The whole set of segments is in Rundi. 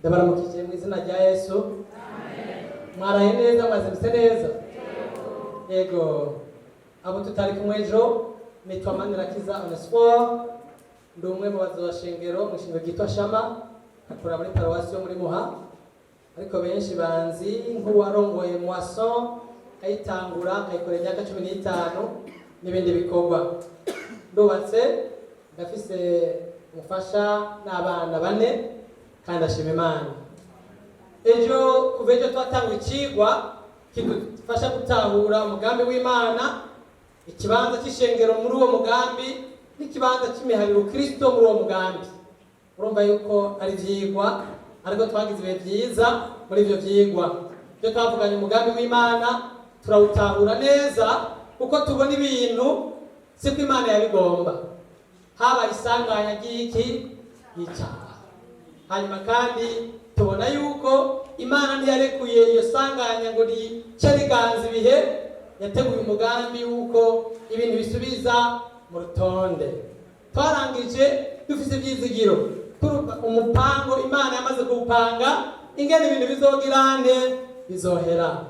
Ndabaramukije mu izina rya Yesu. Mwaraye neza? Mwazindutse neza? Yego. Abo tutari kumwe ejo, nitwa Manirakiza Onesphore, ndi umwe mu bazashengero mu ishengero ryitwa Shama, akora muri paruwasi yo muri Muha, ariko benshi banzi nk'uwarongoye Moisson, ayitangura akayikora imyaka 15 n'ibindi bikorwa. Ndubatse, ndafise umufasha n'abana bane, kandi ashima Imana. Ejo, kuva ejo, twatanga icigwa kidufasha gutahura umugambi w'Imana, ikibanza cy'ishengero muri uwo mugambi n'ikibanza cy'imihariro Kristo muri uwo mugambi. Urumva yuko ari ivyigwa, ariko twagize ibihe byiza muri ivyo vyigwa. Ibyo twavuganye, umugambi w'Imana turawutahura neza, kuko tubona ibintu siko Imana yabigomba. Haba isanganya ry'iki? Y'icyaha. Hanyuma kandi tubona yuko Imana ntiyarekuye iyo sanganya ngo rice riganza ibihe. Yateguye umugambi yuko ibintu bisubiza mu rutonde. Twarangije dufise ibyizigiro, umupango Imana yamaze kuwupanga, ingene ibintu bizogirane bizohera,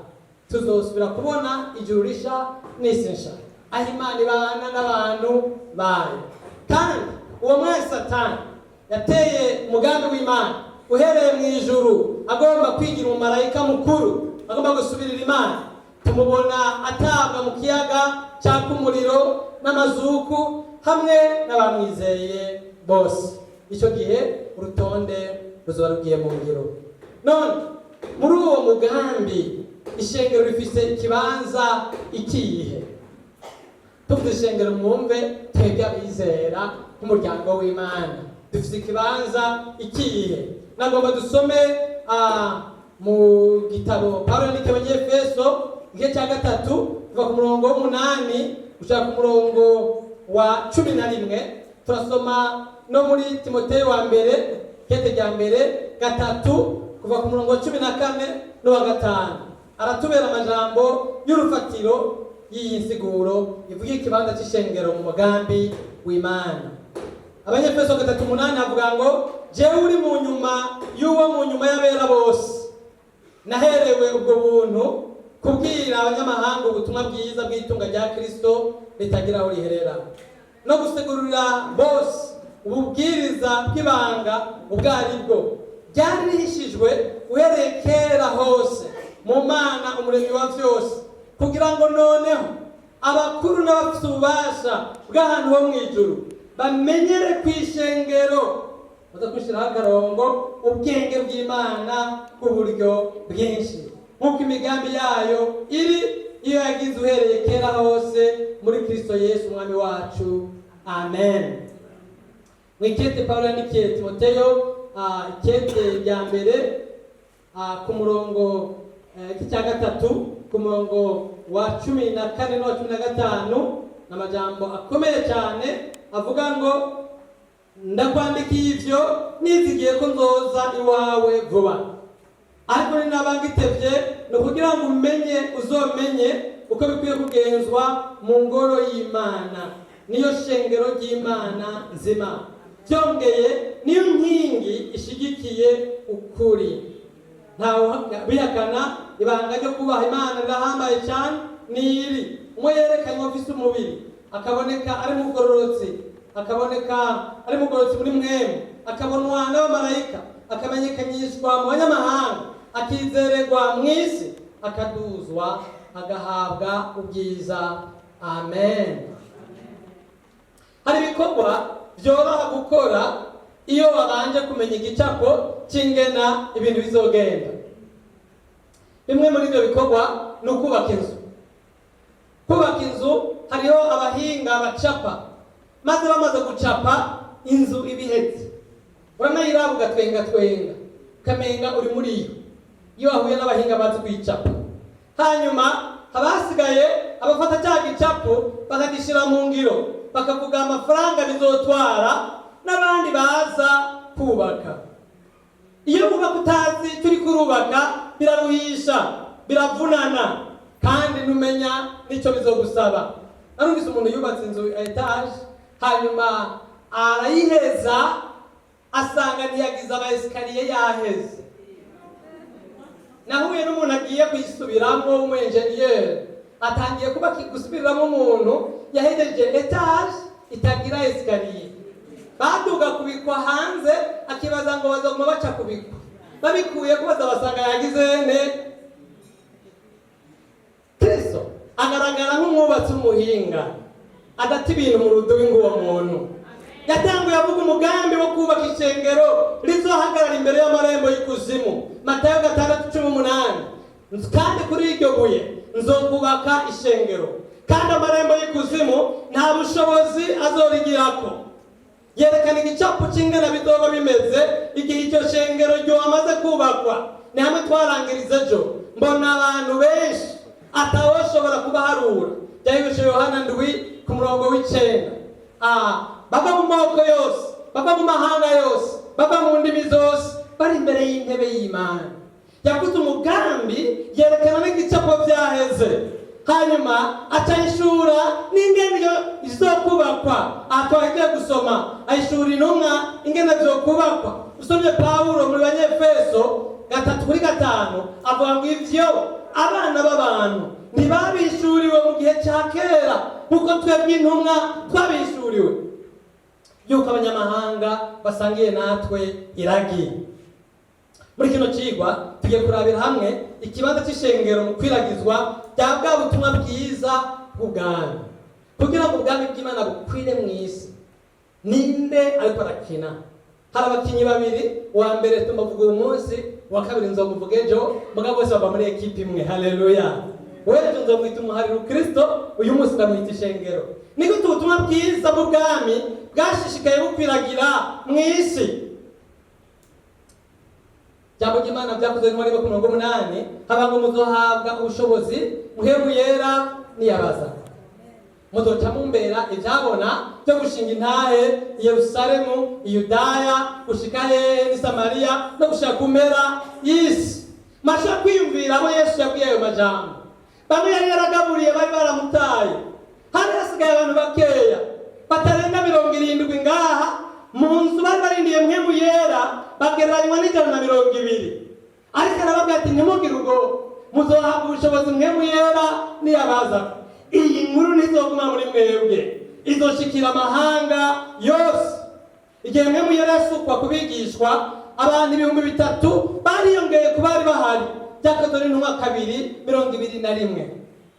tuzosubira kubona ijuru risha n'isi nsha, aho Imana ibana n'abantu bayo. Kandi uwo mwese Satani yateye umugambi w'Imana uhereye mu ijuru, agomba kwigira umumarayika mukuru, agomba gusubirira Imana, tumubona atabwa mu kiyaga cyaka umuriro n'amazuku hamwe n'abamwizeye bose. Icyo gihe urutonde ruzoba rugiye mu ngiro. None muri uwo mugambi ishengero rifise ikibanza ikihe? Tuvuze ishengero, mwumve twebwe abizera nk'umuryango w'Imana dufise ikibanza ikihe? Nagomba dusome mu gitabo Pawulo yandikiye Abanyefeso, igice cya 3, kuva ku murongo w'8 gushaka ku murongo wa 11. Turasoma no muri Timoteyo wa mbere, kete rya mbere, 3, kuva ku murongo wa 14 n'uwa 5. Aratubera amajambo y'urufatiro y'iyi nsiguro ivuga ikibanza cy'ishengero mu mugambi w'Imana. Abanyefeso 3:8 avuga ngo: "Jewe uri mu nyuma y'uwo mu nyuma y'abera bose, naherewe ubwo buntu kubwira abanyamahanga ubutumwa bwiza bw'itunga rya Kristo ritagira aho riherera, no gusigurira bose ububwiriza bw'ibanga ubwo ari bwo ryari rihishijwe uhereye kera hose mu Mana umuremyi wa byose, kugira ngo noneho abakuru n'abafite ububasha bw'ahantu ho mu ijuru bamenyere ku ishengero," baza gushyiraho akarongo, "ubwenge bw'Imana bw'uburyo bwinshi, nk'uko imigambi yayo iri, iyo yagize uhereye kera hose muri Kristo Yesu umwami wacu." Amen. Mu ikete Pawulo yandikiye Timoteyo, ikete rya mbere, ku murongo igice cya 3, ku murongo wa 14 n'uwa 15, ni amajambo akomeye cyane avuga ngo: "Ndakwandikiye ivyo nizigiye ko nzoza iwawe vuba, ariko ninaba ngitevye, ni ukugira ngo umenye, uzomenye uko bikwiye kugenzwa mu ngoro y'Imana, niyo shengero ry'Imana nzima, byongeye niyo nkingi ishigikiye ukuri." Ntawe bihakana ibanga ryo kubaha Imana rirahambaye cyane. Ni iri: umwe yerekanywe afise umubiri, akaboneka ari mugororotsi, akaboneka ari mugororotsi muri mwemu, akabonwa n'abamarayika, akamenyekanyishwa mu banyamahanga, akizererwa mu isi, akaduzwa, agahabwa ubwiza. Amen. Hari ibikorwa byoroha gukora iyo wabanje kumenya igicapo cy'ingena ibintu bizogenda. Bimwe muri ibyo bikorwa ni ukubaka inzu. Kubaka inzu, hariho abahinga bacapa, maze bamaze gucapa inzu ibihetse, uranayiraba ugatwenga twenga, ukamenga uri muri yo, iyo wahuye n'abahinga bazi kuyicapa. Hanyuma haba hasigaye abafata cya gicapo bakagishyira mu ngiro, bakavuga amafaranga bizotwara n'abandi baza kubaka. Iyo wubaka utazi icyo uri kurubaka, biraruhisha, biravunana, kandi ntumenya n'icyo bizogusaba. Narumvise umuntu yubatse inzu ya étage, hanyuma arayiheza, asanga ntiyagize ama escaliers yaheze. Nahuye n'umuntu agiye kuyisubiramo w'umu-enjeniyeri, atangiye kuba gusubiramo umuntu yahejeje étage itagira escalier. Baduga kubikwa hanze, akibaza ngo bazoguma baca kubikwa babikuye ko bazabasanga yagize ne. Kristo agaragara nk'umwubatsi w'umuhinga adata ibintu mu rudubi. Ng'uwo muntu yatanguye avuga umugambi wo kubaka ishengero rizohagarara imbere y'amarembo y'ikuzimu, Matayo 6:18. "Kandi kuri iryo buye nzokubaka ishengero, kandi amarembo y'ikuzimu nta bushobozi azorigirako." Yerekana igicapu cy'ingana bizoba bimeze igihe icyo shengero ryamaze kubakwa. Ni hamwe twarangiriza ejo, mbona abantu benshi atawoshobora kubaharura. Byahibishe Yohana 7 ku murongo w'9. Bava mu moko yose, bava mu mahanga yose, bava mu ndimi zose, bari imbere y'intebe y'Imana. Yavuze umugambi, yerekana n'igicapo byaheze, hanyuma acayishura n'ingene iyo izokubakwa. Aha twagiye gusoma, ayishura intumwa ingene zokubakwa. Usomye Pawulo muri Banyefeso 3:5, avuga ngo ivyo abana b'abantu ntibabishuriwe mu gihe cya kera nk'uko twebwe intumwa twabishuriwe, yuko abanyamahanga basangiye natwe iragi. Muri kino cigwa tugiye kurabira hamwe ikibanza c'ishengero mu kwiragizwa rya bwa butumwa bwiza bw'ubwami, kugira ngo ubwami bw'Imana bukwire mu isi. Ninde ariko arakina? Hari abakinyi babiri. Uwa mbere tumuvuga uyu munsi, uwa kabiri nzomuvuga ejo, mugabo bose bava muri ekipi imwe. Haleluya! Wejo nzomwita umuhariro Kristo, uyu munsi ndamwita ishengero. Ni gute ubutumwa bwiza bw'ubwami bwashishikaye bukwiragira mu isi? Jambo ry'Imana, byakozwe n'uwari ku mirongo umunani, haba ngo muzohabwa ubushobozi Mpwemu Yera niyabaza, muzoca mumbera ibyabona byo gushinga intahe i Yerusalemu, i Yudaya, gushika hehe n'i Samariya, no gushika ku mpera y'isi. Mashobora kwiyumvira abo Yesu yabwiye ayo majambo. Bamwe yari yaragaburiye bari baramutaye, hari hasigaye abantu bakeya batarenga 70 ngaha mu nzu. Bari barindiye Mpwemu Yera, bagereranywa n'120. Ariko arababwira ati: "Ntimugire ubwo, muzohabwa ubushobozi Mpwemu Yera niyabaza. Iyi nkuru ntizoguma muri mwebwe, izoshikira amahanga yose." Igihe Mpwemu Yera yasukwa kubigishwa, abantu 3000 bariyongeye ku bari bahari. Byakozwe n'Intumwa 2:21,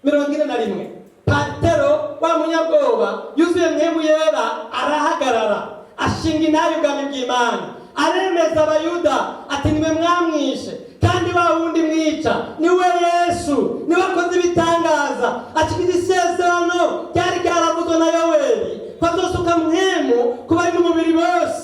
41. Petero wa munyabwoba yuzuye Mpwemu Yera, arahagarara, ashinga intahe ubwami bw'Imana, aremeza Abayuda ati: "Niwe mwamwishe, kandi wa wundi mwica niwe Yesu, niwe akoze ibitangaza." Akigize isezerano ryari ryaravuzwe na Yoweri ko azosuka Mpwemu ku bari n'umubiri bose.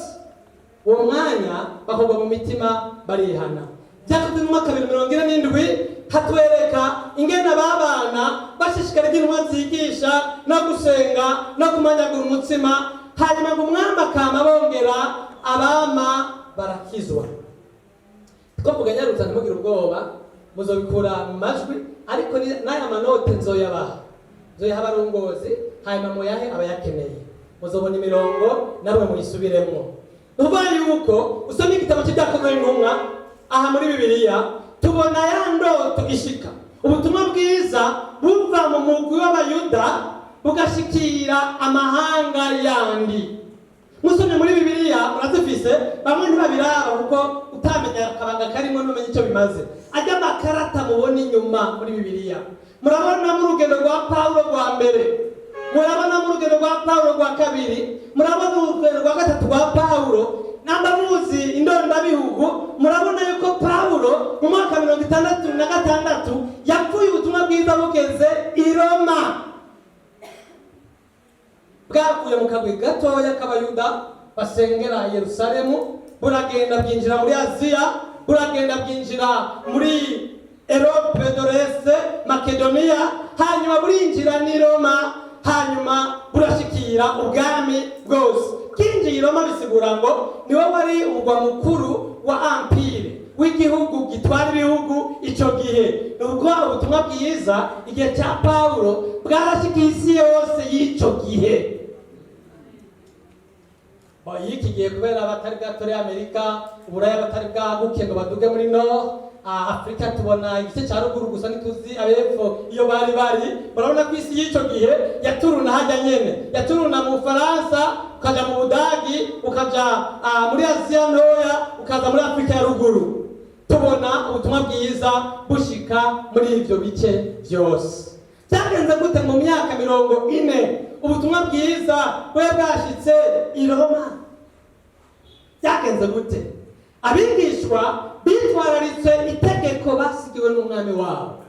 Uwo mwanya bakogwa mu mitima, barihana. Byakozwe mu mwaka 2:47, hatwereka ingene ababana bashishikara iby'intumwa zigisha, no gusenga, no kumanyagura umutsima. Hanyuma ngo umwami akama bongera abama barakizwa. Twavuga nyarutsa, ntimugire ubwoba, muzobikura mu majwi, ariko n'aya manote nzoyabaha, nzoyaha abarongozi, hanyuma muyahe abayakeneye. Muzobona imirongo, namwe muyisubiremwo. Ni ukuvuga yuko usomye igitabo cy'Ibyakozwe n'Intumwa aha muri Bibiliya, tubona ya ndoto ishika, ubutumwa bwiza buva mu mugwi w'Abayuda bugashikira amahanga yandi. Musomye muri Bibiliya, murazifise, bamwe ntibabiraba kuko utamenya akabanga karimo ntumenye icyo bimaze. Ajya amakarata mubona inyuma muri Bibiliya, murabonamo urugendo rwa Pawulo rwa mbere, murabonamo urugendo rwa Pawulo rwa kabiri, murabona urugendo rwa gatatu rwa Pawulo. Namba muzi indondabihugu, murabona yuko Pawulo mu mwaka 66 yapfuye ubutumwa bwiza bugeze i Roma, bwavuye mu kagwi gatoya k'Abayuda basengera i Yerusalemu, buragenda bwinjira muri Aziya, buragenda bwinjira muri Europe de l'Est, Makedoniya, hanyuma burinjira n'i Roma, hanyuma burashikira ubwami bwose. Bwinjiye i Roma, bisigura ngo niwo wari umugwa mukuru wa empire, w'igihugu gitwara ibihugu icyo gihe. Ni ukuvuga ubutumwa bwiza igihe cya Pawulo bwarashikiye isi yose y'icyo gihe. Y'iki gihe, kubera batari bwatore Amerika, Uburaya batari bwaguke ngo baduge muri nord. Afurika tubona igice cya ruguru gusa, ntituzi abepfo iyo bari bari. Murabona ko isi y'icyo gihe yaturuna hajya nyene, yaturuna mu Bufaransa, ukaja mu Budagi, ukaja muri Aziya Ntoya, ukaza muri Afurika ya ruguru. Tubona ubutumwa bwiza bushika muri ivyo bice byose. Byagenze gute mu myaka 40 ubutumwa bwiza bube bwashitse i Roma? Byagenze gute? Abigishwa bitwararitse itegeko basigiwe n'Umwami wabo.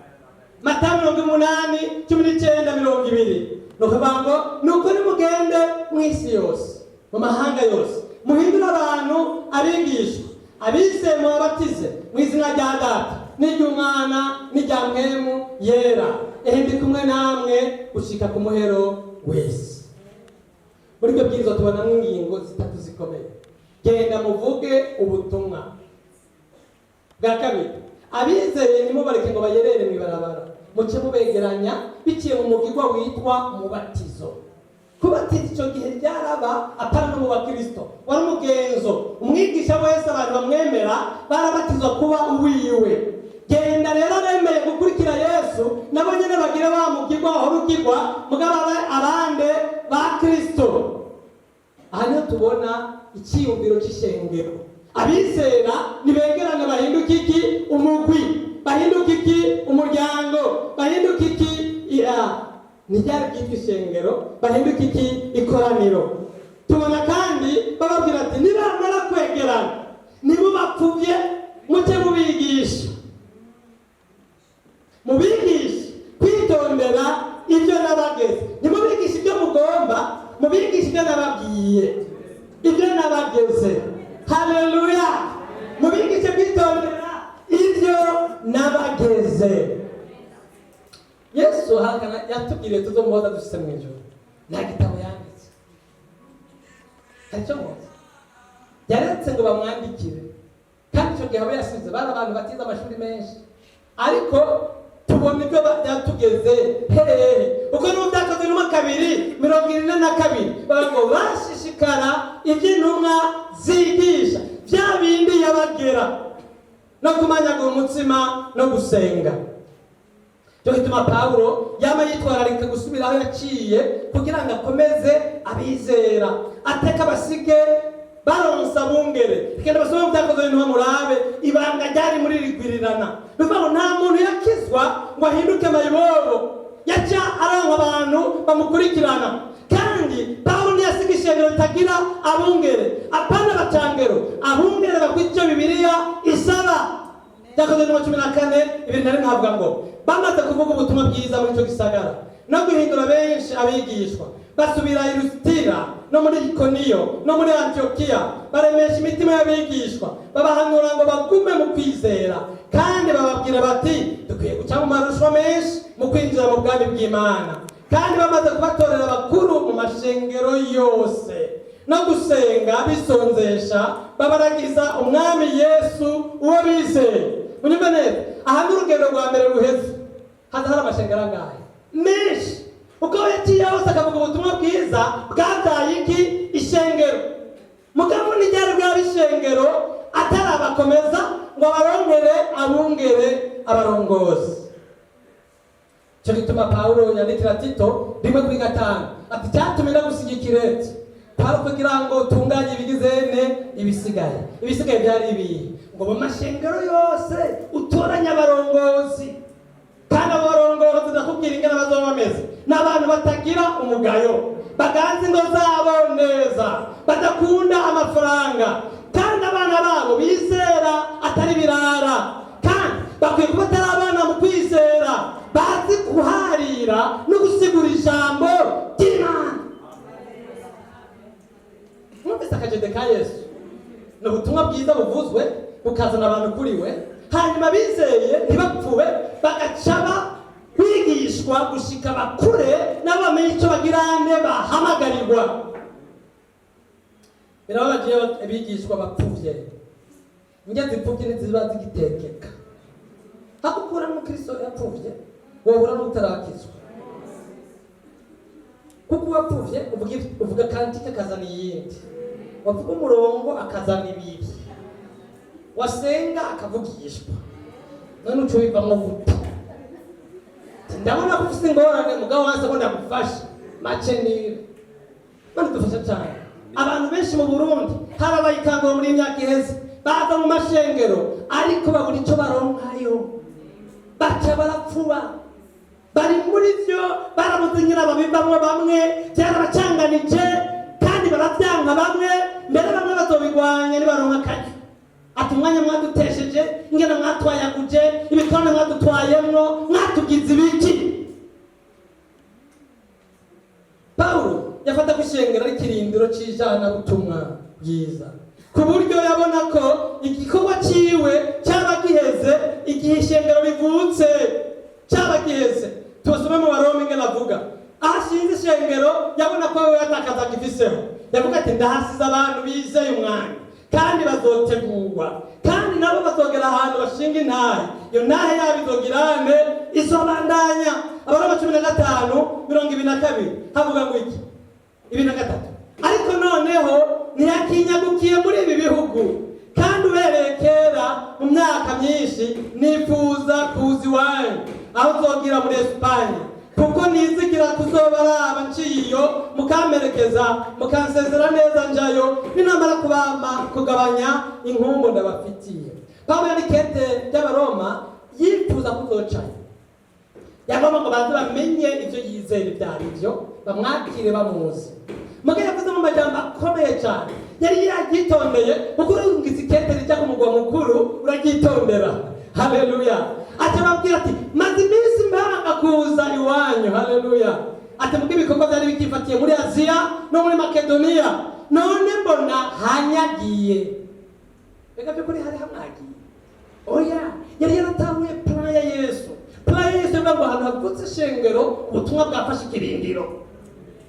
Matayo 80, 19, 20, ni ukuvuga ngo: "Ni uko nimugende mu isi yose, mu mahanga yose, muhindure abantu abigishwa, abizeye mubabatize mu izina rya Data n'iry'Umwana n'irya Mpwemu Yera. Ehe, ndi kumwe namwe gushika ku muhero w'isi." Muri iryo bwirizwa tubonamo ingingo zitatu zikomeye: genda muvuge ubutumwa. Bwa kabiri, abizeye ntimubareke ngo bayerere mu ibarabara, muce mubegeranya biciye mu mugigwa witwa umubatizo. Kubatiza icyo gihe byaraba, atari no mu Bakristo, wari umugenzo. Umwigisha wese abantu bamwemera barabatizwa kuba uwiwe. Genda rero, bemeye gukurikira Yesu nabo nyine bagira wa mugigwa wahora ugigwa, mugabo abe abande ba Kristo. Aha niho tubona icyiyumviro cy'ishengero. Abizera nibegerane, bahinduke iki? Umugwi. Bahinduke iki? Umuryango. Bahinduke iki? Ntiryari ryitwa ishengero, bahinduke iki? Ikoraniro. Tubona kandi bababwira ati: "Nibamara kwegerana, nimubapfubye, muce mubigisha, mubigishe kwitondera ibyo nabageze. Ntimubigishe ibyo mugomba, mubigishe ibyo nababwiye, ibyo nabageze." Haleluya! Mubigishe kwitondera ibyo nabageze. Yesu hakana yatubwiriye tuzomuhoza dushyize mu ijuru. Nta gitabo yanditse, hari icyo muzi yaretse ngo bamwandikire. Kandi icyo gihe abo yasize bari abantu batize amashuri menshi, ariko tubona ibyo byatugeze hehe. Uko nibo byakozwe n'umwe 2:42, bavuga ngo bashishikara iby'intumwa zigisha, bya bindi yabagera, no kumanyagura umutsima no gusenga. Cyo gituma Pawulo yama yitwararika gusubira aho yaciye kugira ngo akomeze abizera, ateka abasige baronsa bungere. Genda basome mu Byakozwe n'Intumwa, murabe ibanga ryari muri rigwirirana. Bivuga ngo nta muntu yakizwa ngo ahinduke mayibobo, yaca arangwa abantu bamukurikirana. Kandi Pawulo ntiyasiga ishengero ritagira abungere, apana abacangero, abungere bakwica icyo Bibiliya isaba. Byakozwe n'Intumwa 14:21 havuga ngo: "Bamaze kuvuga ubutumwa bwiza muri icyo gisagara no guhindura benshi abigishwa, basubira i Lusitira no muri Ikoniyo no muri Antiyokiya, baremesha imitima y'abigishwa, babahanura ngo bagume mu kwizera, kandi bababwira bati: 'Dukwiye guca mu marushwa menshi mu kwinjira mu bwami bw'Imana.' Kandi bamaze kubatorera abakuru mu mashengero yose no gusenga bisonzesha, babaragiza Umwami Yesu uwo bizeye." Munyumve neza, aha ni urugendo rwa mbere ruheze. Haza hari amashengero angahe? Menshi. Uko yagiye hose akavuga ubutumwa bwiza, bwabyaye iki? Ishengero. Mugabo ntiryari bwaba ishengero atarabakomeza ngo abaronkere abungere, abarongozi. Cyo gituma Pawulo yandikira Tito 1:5 ati: "Cyatumye ndagusiga ikirete kwari kugira ngo utunganye ibigizene ibisigaye." Ibisigaye byari ibihe? Ngo mu mashengero yose utoranye abarongozi, kandi abo barongozi ndakubwira ingene bazoba bameze: ni abantu batagira umugayo, baganza ingo zabo neza, badakunda amafaranga, kandi abana babo bizera, atari birara, kandi bakwiye kuba atari abana mu kwizera, bazi kuharira no gusigura ijambo ry'Imana. Mwumvise akajede ka Yesu? Ni ubutumwa bwiza buvuzwe bukazana abantu kuri we, hanyuma bizeye ntibapfube, bagaca bigishwa gushika bakure, nabo bamenye icyo bagirane bahamagarirwa. Birababaje iyo abigishwa bapfuvye. Indya zipfuvye ntiziba zigitekeka. Hakukura n'umukristo yapfuvye wohura n'utarakizwa, kuko uwapfuvye uvuga kantike akazana iyindi, wavuga umurongo akazana ibiri, wasenga akavugishwa. None uca ubivamwo gute? Ati, ndabona ko ufite ingorane, mugabo wanse ko ndagufasha make. Niba Mana dufasha cyane. Abantu benshi mu Burundi harabaye ikanguro muri iyi myaka iheze, baza mu mashengero ariko babura icyo baronkayo, baca barapfuba, bari muri byo, barabuze nyine babivamwo. Bamwe byarabacanganije kandi baravyanka, bamwe mbere bamwe bazobigwanya nibaronka akaryo. Ati umwanya mwadutesheje, ingene mwatwayaguje, ibikorane mwadutwayemwo, mwatugize ibiki? Pawulo yafata ko ishengero ari ikirindiro c'ijanabutumwa bwiza, ku buryo yabona ko igikorwa ciwe cyaba giheze igihe ishengero rivutse, cyaba giheze. Tubasome mu Baroma ingene avuga aho ashinze ishengero. Yabona ko we yatakazaga ifiseho. Yavuga ati ndahasize abantu bizeye Umwami kandi bazotegurwa, kandi nabo bazogera ahantu bashinga intahe. Iyo ntahe yabo izogirane, izobandanya. Abaroma 15:22 havuga ngo iki? 23. Ariko noneho ntiyakinyagukiye muri ibi bihugu, kandi ubereye kera mu myaka myinshi nifuza kuza iwanyu aho nzogira muri Esipanye, kuko nizigira kuzobaraba nciyo, mukamperekeza, mukansezera neza njayo, ninamara kubama kugabanya inkumbu ndabafitiye. Pawulo yandikete ry'Abaroma yifuza kuzocayo. Yagomba ngo banze bamenye ibyo yizera ibyo ari byo, bamwakire bamuzi. Muga yavuze mu majambo akomeye cyane, yari yaryitondeye, kuko urungiza ikete rijya ku mugwa mukuru uraryitondera. Haleluya! Ati ababwira ati maze iminsi mpanga kuza iwanyu. Haleluya! Ati muga ibikorwa byari bikifatiye muri Aziya no muri Makedoniya, none mbona hanyagiye. Reka by'ukuri hari hamwagiye? Oya, yari yaratahuye plan ya Yesu. Plan ya Yesu ivuga ngo ahantu havutse ishengero, ubutumwa bwafashe ikirindiro,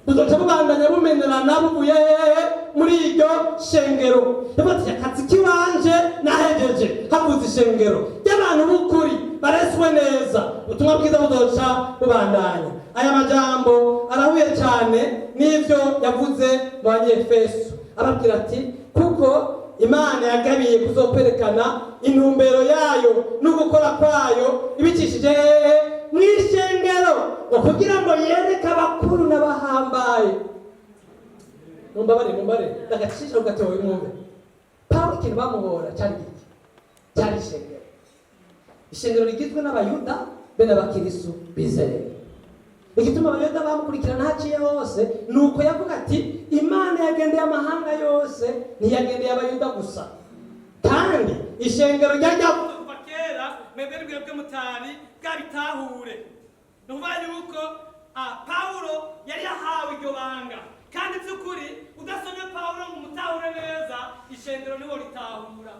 buzoca bubandanya bumenerana buvuye hehe? Muri iryo shengero. Yavuga ati akazi k'iwanje nahejeje, havutse ishengero ry'abantu b'ukuri bareswe neza, ubutumwa bwiza buzoca bubandanya. Aya majambo arahuye cyane n'ivyo yavuze mu Banyefeso, ababwira ati kuko Imana yagabiye kuzokwerekana intumbero yayo no gukora kwayo ibicishije hehe? Mu ishengero, ngo kugira ngo yereke abakuru n'abahambaye. Mumbabare, mumbare ndagacisha gatoya mwumve. Pawulo ikintu bamuhora cyari giki? Cyari ishengero, ishengero rigizwe n'Abayuda be n'abakirisu bizeye. Igituma Abayuda bamukurikirana haciye hose ni uko yavuga ati Imana yagendeye amahanga yose, ntiyagendeye Abayuda gusa. Kandi ishengero ryari ryavuze kuva kera, mwebwe nibwebwe mutari bwabitahure. Ni ukuvuga yuko Pawulo yari yahawe iryo banga, kandi by'ukuri udasomye Pawulo ngo umutahure neza, ishengero niwo ritahura.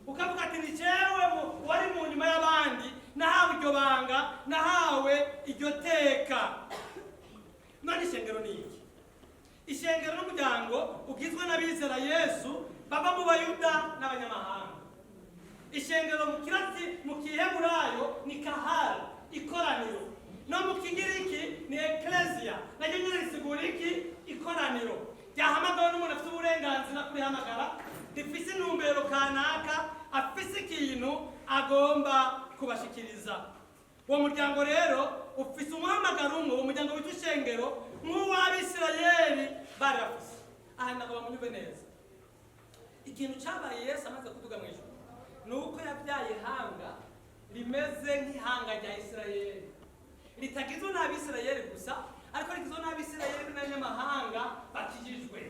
Ukavuga ati ni jewe wari mu nyuma y'abandi nahawe iryo banga, nahawe iryo teka. None ishengero ni iki? Ishengero n'umuryango ugizwe n'abizera Yesu bava mu Bayuda n'abanyamahanga. Ishengero mu kirasi, mu Kiheburayo ni kahari, ikoraniro. No mu Kigiriki ni ecclesia, naryo nyine risigura iki? Ikoraniro ryahamagawe n'umuntu afite uburenganzira kurihamagara, rifise intumbero kanaka, afise ikintu agomba kubashikiriza. Uwo muryango rero ufise umuhamagaro umwe, uwo muryango witwa ishengero, nk'uw'Abisirayeli bari bafise. Aha ndagomba munyumve neza. Ikintu cyabaye Yesu amaze kuduga mu ijuru ni uko yabyaye ihanga rimeze nk'ihanga rya Isirayeli, ritagizwe n'Abisirayeli gusa, ariko rigizwe n'Abisirayeli n'abanyamahanga bakijijwe.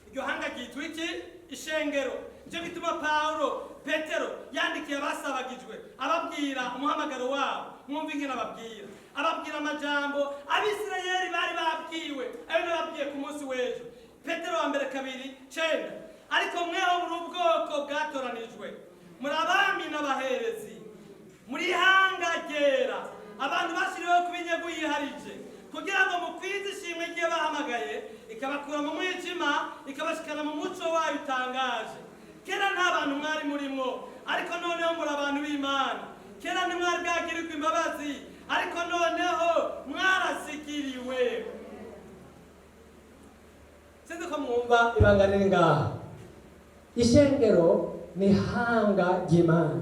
Iryo hanga ryitwa iki? Ishengero. Nicyo gituma Pawulo, Petero yandikiye abasabagijwe, ababwira umuhamagaro wabo. Mwumva ingene ababwira. Ababwira amajambo Abisirayeli bari babwiwe, ayo nababwiye ku munsi w'ejo. Petero wa mbere 2:9: ariko mweho muri ubwoko bwatoranijwe, muri abami n'abaherezi, muri ihanga ryera, abantu bashyiriweho kuba inyungu yiharije, kugira ngo mukwize ishimwe ry'iyo bahamagaye, ikabakura mu mwijima ikabashikana mu muco wayo utangaje. Kera nta bantu mwari murimwo, ariko noneho muri abantu b'Imana. Kera ntimwari bwagirirwa imbabazi, ariko noneho mwarazigiriwe. Sinzi ko mwumva ibanga riri ngaha. Ishengero ni ihanga ry'Imana.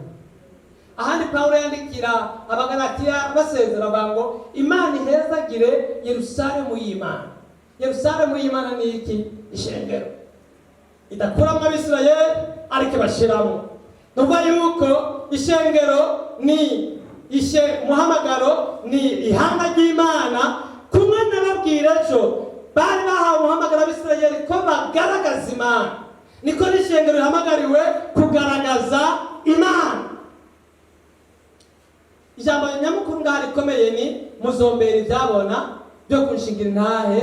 Ahandi Pawulo yandikira Abagalatiya basezera avuga ngo Imana ihezagire Yerusalemu y'Imana. Yerusalemu y'Imana ni iki? Ishengero idakuramo Abisirayeli ariko ibashiramo. Ni ukuvuga yuko ishengero ni ishe umuhamagaro, ni ihanga ry'Imana. Kumwe nababwira ejo, bari bahawe umuhamagaro Abisirayeli ko bagaragaza Imana, niko n'ishengero rihamagariwe kugaragaza Imana. Ijambo nyamukuru ngaha rikomeye ni muzombera ibyabona byo kunshingira intahe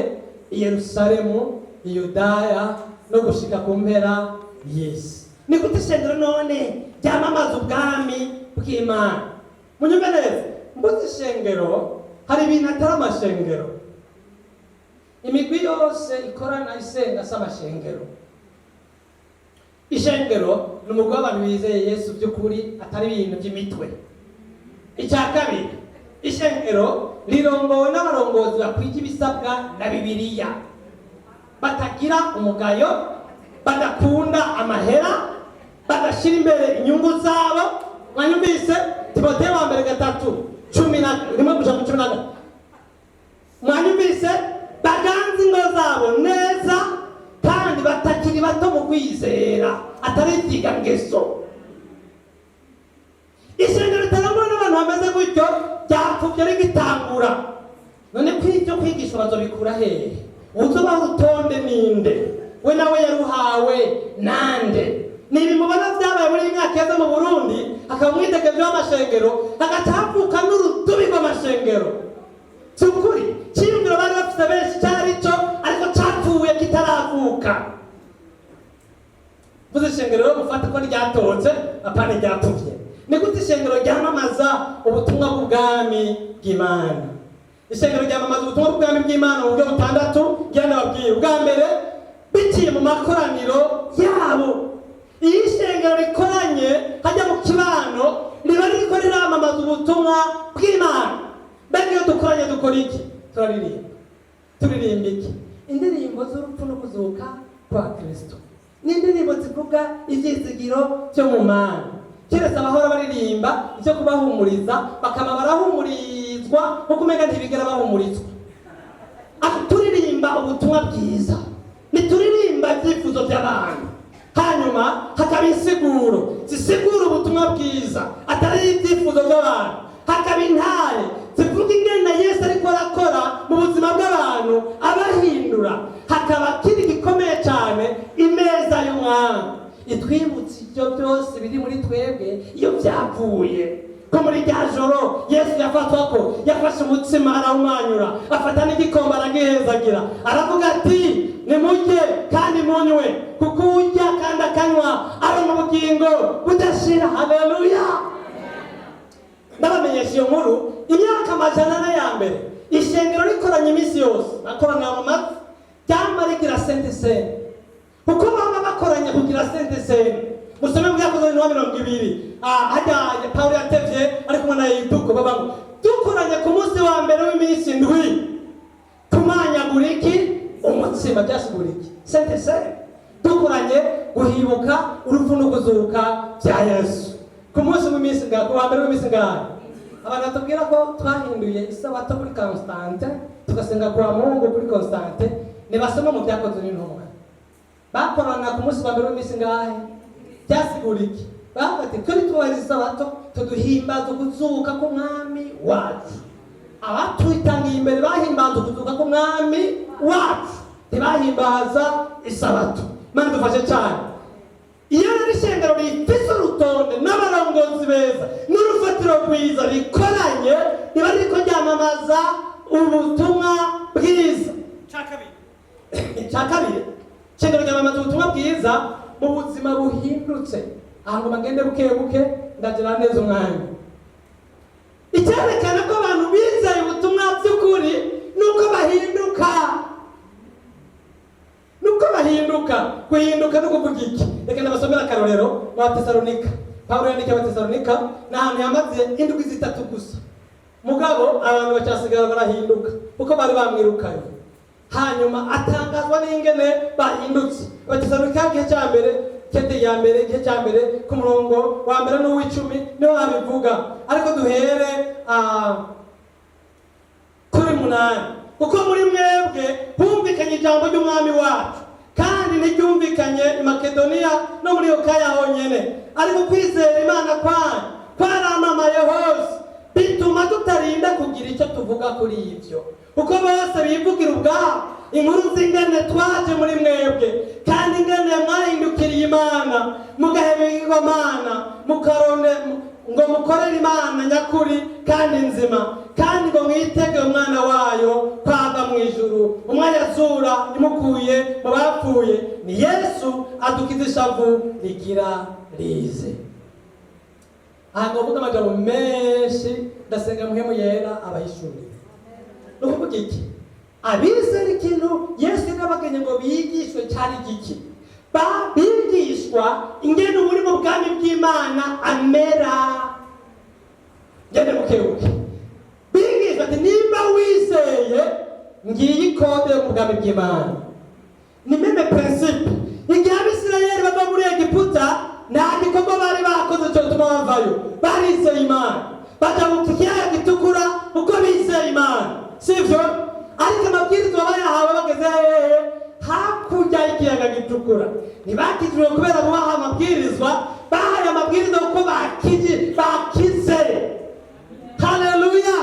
i Yerusalemu, i Yudaya no gushika ku mpera y'isi. Ni gute ishengero none ryamamaza ubwami bw'Imana? Munyumve neza, mbuze ishengero hari ibintu atari amashengero. Imigwi yose ikorana isenga si amashengero. Ishengero ni umugwi w'abantu bizeye Yesu by'ukuri, atari ibintu by'imitwe. Icya kabiri, ishengero rirongowe n'abarongozi bakwije ibisabwa na Bibiliya, batagira umugayo, badakunda amahera, badashyira imbere inyungu zabo. Mwanyumvise Timoteyo wa mbere 3:11 gushika ku 13? Mwanyumvise? Baganza ingo zabo neza kandi batakiri bato mu kwizera, atari ngeso. Ishengero ritarangwa n'abantu bameze gutyo ryapfubye rigitangura. None ko ibyo kwigisha bazobikura hehe? Uzobaha urutonde ninde? We nawe yaruhawe nande? Ni ibi mubona byabaye muri iyi myaka yeze mu Burundi, hakaba umwidegemvyo w'amashengero, hagaca havuka n'urudubi rw'amashengero. Si ukuri cyiyumviro bari bafite benshi cyari cyo, ariko capfuye kitaravuka. Vuze ishengero rero mufate ko ryatotse, apana ryapfuvye. Ni gute ishengero ryamamaza ubutumwa bw'ubwami bw'Imana? Ishengero ryamamaza ubutumwa bw'ubwami bw'Imana mu buryo butandatu ngira. Ubwa mbere, biciye mu makoraniro yabo. Iyo ishengero rikoranye hajya mu kibano, riba ririko riramamaza ubutumwa bw'Imana. Mbega iyo dukoranye dukora iki? Turaririmba. Turirimba iki? Indirimbo z'urupfu no kuzuka kwa Kristo, ni indirimbo zivuga ivyizigiro byo mu Mana. Keretse abahora baririmba ibyo kubahumuriza, bakaba barahumurizwa nkuko umenga ntibigera bahumurizwa. Ati turirimba ubutumwa bwiza, ntituririmba ibyifuzo by'abantu. Hanyuma hakaba insiguro zisigura ubutumwa bwiza, atari ibyifuzo by'abantu. Hakaba intahe zivuga ingene Yesu ariko arakora mu buzima bw'abantu, abahindura. Hakaba kindi gikomeye cyane, imeza y'Umwami itwibutsa ibyo byose biri muri twebwe iyo byavuye, ko muri rya joro Yesu yafatwa ko yafashe umutsima arawumanyura, afata n'igikombe aragihezagira, aravuga ati: "Nimurye kandi munywe, kuko urya kandi akanywa ari mu bugingo budashira." Haleluya! Ndabamenyesha iyo nkuru. Imyaka 400 ya mbere, ishengero rikoranye iminsi yose, bakoranira mu mavi, ryama rigira Sainte Cène, kuko baba bakoranye kugira Sainte Cène. Musome mu Byakozwe n'Intumwa 20, hajya Pawulo yatevye ari kumwe na Yutuko, baba dukoranye ku munsi wa mbere w'iminsi 7, tumanyagura iki? Umutsima. Byasigura iki? Sainte Cène. Dukoranye guhibuka urupfu no kuzuka bya Yesu ku munsi w'iminsi ngahe? Ku wa mbere w'iminsi ngahe? Abantu batubwira ko twahinduye isabato kuri Constante, tugasenga kwa Mungu kuri Constante, nibasoma mu Byakozwe n'Intumwa. Bakorana ku munsi wa mbere w'iminsi ngahe? Byasigura iki? Bavuga ati: "Turi twubahiriza isabato, tuduhimbaza ukuzuka k'Umwami wacu." Abatwitangiye imbere bahimbaza ukuzuka k'Umwami wacu, ntibahimbaza isabato. Imana idufashe cyane. Iyo rero ishengero rifise urutonde n'abarongozi beza n'urufatiro rwiza rikoranye, riba ririko ryamamaza ubutumwa bwiza. Icya kabiri, ishengero ryamamaza ubutumwa bwiza mu buzima buhindutse. Aha ngo bagende buke buke, ndagira neza umwanya. Icyerekana ko abantu bizeye ubutumwa by'ukuri nuko bahinduka, nuko bahinduka. Guhinduka no kuvuga iki? Reka ndabasomera akarorero mu Batesalonika. Pawulo yandikiye Abatesalonika, ni ahantu yamaze indwi 3 gusa, mugabo abantu bacasigara barahinduka kuko bari bamwirukanye. Hanyuma atangazwa n'ingene bahindutse. Abatesalonika igihe cya mbere. Kete ya mbere, igice cya mbere, ku murongo wa mbere n'uw'icumi niho habivuga, ariko duhere kuri 8. Kuko muri mwebwe humvikanye ijambo ry'Umwami wacu, kandi ntiryumvikanye i Makedoniya no muri Akaya honyene, ariko kwizera Imana kwanyu kwaramamaye hose, bituma tutarinda kugira icyo tuvuga kuri ibyo, kuko bose bivugira ubwabo inkuru z'ingene twaje muri mwebwe, kandi ingene mwahindukiriye Imana, mugaheba ibigirwamana, mukarone ngo mukorere Imana nyakuri kandi nzima, kandi ngo mwitege Umwana wayo kwava mu ijuru, umwanya azura imukuye mu bapfuye, ni Yesu adukiza ishavu rigira rize. Aha ngovuga amajambo menshi, ndasenga Mpwemu Yera abahishurire. Ni ukuvuga iki? Abizera, ikintu Yesu yabagenye ngo bigishwe cyari giki? Bigishwa ingene uri mu bwami bw'Imana amera. Ngende bukebuke. Bigishwa ati: nimba wizeye, ngiyi code yo mu bwami bw'Imana. Ni même principe igihe Abisirayeli bava muri Egiputa. Nta gikorwa bari bakoze cyotuma bavayo, barizeye Imana. Baja mu Kiyaga Gitukura kuko bizeye Imana, sivyo? Ariko amabwirizwa bayahawe bageze hehe? Hakurya y'Ikiyaga Gitukura. Ntibakijijwe kubera bubaha amabwirizwa, bahaye amabwirizwa kuko bakize. Haleluya!